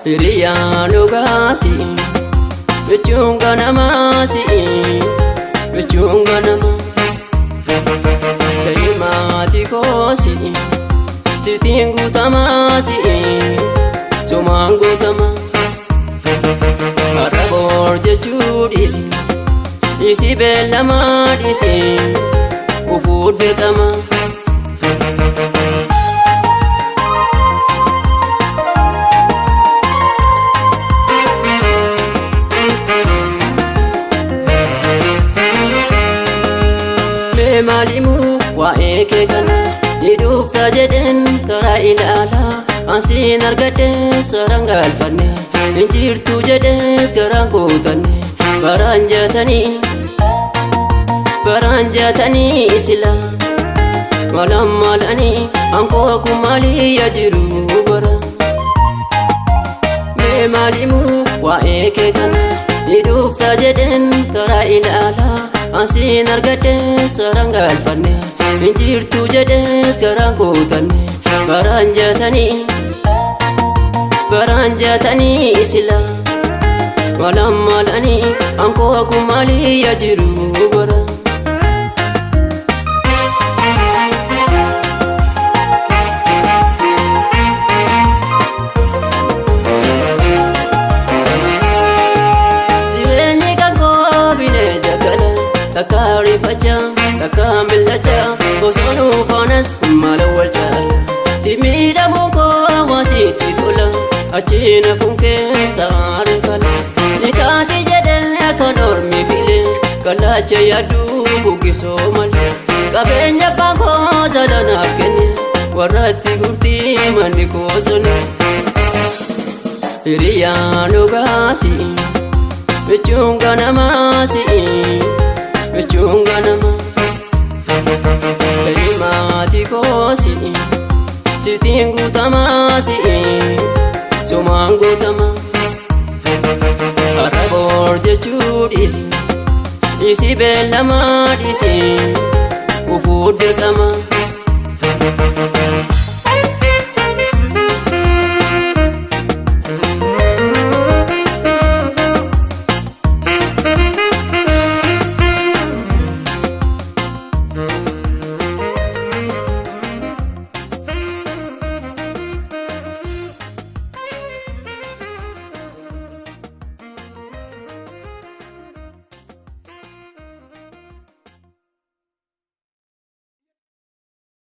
Hiriyaa dhugaasi michuun ganamaasi michuun ganama. Daa'imaatii koosi sitiin guutamaasi sumaan guutama. Har'a boor jechuu dhiisi dhiisi beellamaa dhiisi ufuuf dirqama. Mee maalimuu waa'ee kee kana ni dhufta jedheen karaa ilaalaa ansiin argadhee saraan galfanne hin jirtu jedhees garaan kutanne baraan jaatanii baraan jaatanii sila malaan maalanii ankoo kun maalii yaa jiru bara. Mee maalimuu waa'ee kee kana ni dhufta jedheen karaa ilaalaa ansiin argadhee saraan galfanne hin jirtu jedhees garaan kutanne baraan jaatanii baraan jaatanii sila malaan maalanii ankoo kun maalii yaa jiru bara. Jireenyi kan koo bineensa gala takka ariifachaa takka mil'achaa osoo nuufaanas maala wal caala. Si miidhamuun koo waan sitti tola achi nafuun keessa ariifala. Ni taati jedhee kan ormi file kallacha yaaduu fuggisoo malee. Qabeenya abbaan koo salanaaf kenne warratti gurtii manni koo sone. Hiriyaa dhugaasi michuun ganamaasi michuun ganama. Daa'imaatii koosi sitiin guutamaasi sumaan guutama. Har'a boor jechuu dhiisi dhiisi beellamaa dhiisi ufuuf dirqama.